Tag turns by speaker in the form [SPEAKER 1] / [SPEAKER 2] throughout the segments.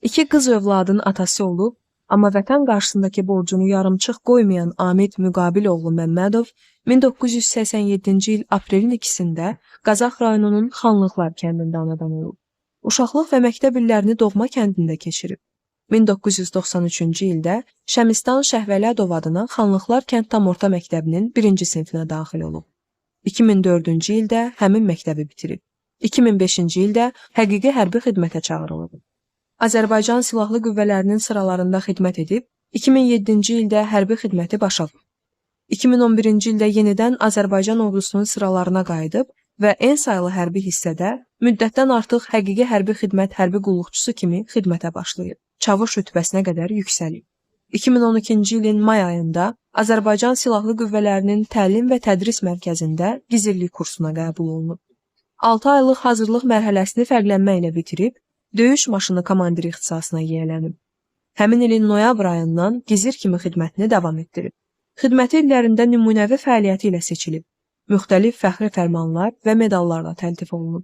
[SPEAKER 1] İki qız övladının atası olub, amma vətən qarşısındakı borcunu yarımçıq qoymayan Amid Müqabiloğlu Məmmədov 1987-ci il aprelin 2-sində Qazax rayonunun Xanlıqlar kəndində anadan olub. Uşaqlıq və məktəb illərini doğma kəndində keçirib. 1993-cü ildə Şəmistan Şəhvələdov adına Xanlıqlar kənd tam orta məktəbinin 1-ci sinfinə daxil olub. 2004-cü ildə həmin məktəbi bitirib. 2005-ci ildə həqiqi hərbi xidmətə çağırılıb. Azərbaycan Silahlı Qüvvələrinin sıralarında xidmət edib, 2007-ci ildə hərbi xidməti başa vurub. 2011-ci ildə yenidən Azərbaycan ordusunun sıralarına qayıdıb və N saylı hərbi hissədə müddətdən artıq həqiqi hərbi xidmət hərbi qulluqçusu kimi xidmətə başlayıb. Çavuş rütbəsinə qədər yüksəlib. 2012-ci ilin may ayında Azərbaycan Silahlı Qüvvələrinin Təlim və Tədris Mərkəzində gizirlik kursuna qəbul olunub. 6 aylıq hazırlıq mərhələsini fərqlənmə ilə bitirib, döyüş maşını komandiri ixtisasına yiyələnib. Həmin ilin noyabr ayından gizir kimi xidmətini davam etdirib. Xidməti illərində nümunəvi fəaliyyəti ilə seçilib. Müxtəlif fəxri fərmanlar və medallarla təltif olunub.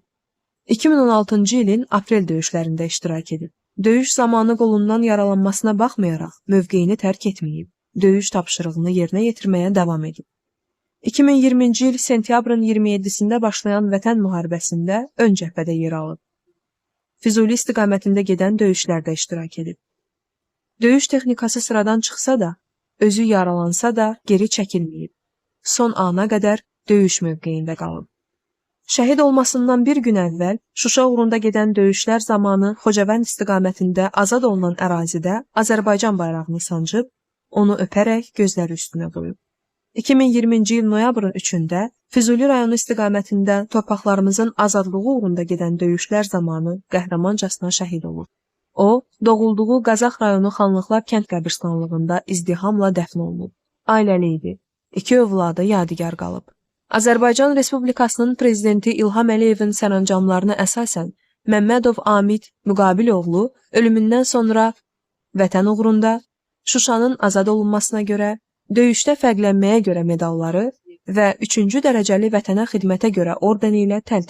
[SPEAKER 1] 2016-cı ilin aprel döyüşlərində iştirak edib. Döyüş zamanı qolundan yaralanmasına baxmayaraq mövqeyini tərk etməyib. Döyüş tapşırığını yerinə yetirməyə davam edib. 2020-ci il sentyabrın 27-sində başlayan Vətən müharibəsində ön cəbhədə yer alıb. Füzuli istiqamətində gedən döyüşlərdə iştirak edib. Döyüş texnikası sıradan çıxsa da, özü yaralansa da geri çəkilməyib. Son ana qədər döyüş mövqeyində qalıb. Şəhid olmasından bir gün əvvəl Şuşa uğrunda gedən döyüşlər zamanı Xocavənd istiqamətində azad olunan ərazidə Azərbaycan bayrağını sancıb, onu öpərək gözləri üstünə qoyub. 2020-ci il noyabrın 3-də Füzuli rayonu istiqamətində torpaqlarımızın azadlığı uğrunda gedən döyüşlər zamanı qəhrəmancasına şəhid olub. O, doğulduğu Qazax rayonu Xanlıqlar kənd qəbirstanlığında izdihamla dəfn olunub. Ailəli idi. İki övladı yadigar qalıb. Azərbaycan Respublikasının prezidenti İlham Əliyevin sərəncamlarına əsasən Məmmədov Amid Müqabiloğlu ölümündən sonra Vətən uğrunda, Şuşanın azad olunmasına görə, döyüşdə fərqlənməyə görə medalları və 3-cü dərəcəli Vətənə xidmətə görə ordeni ilə təltif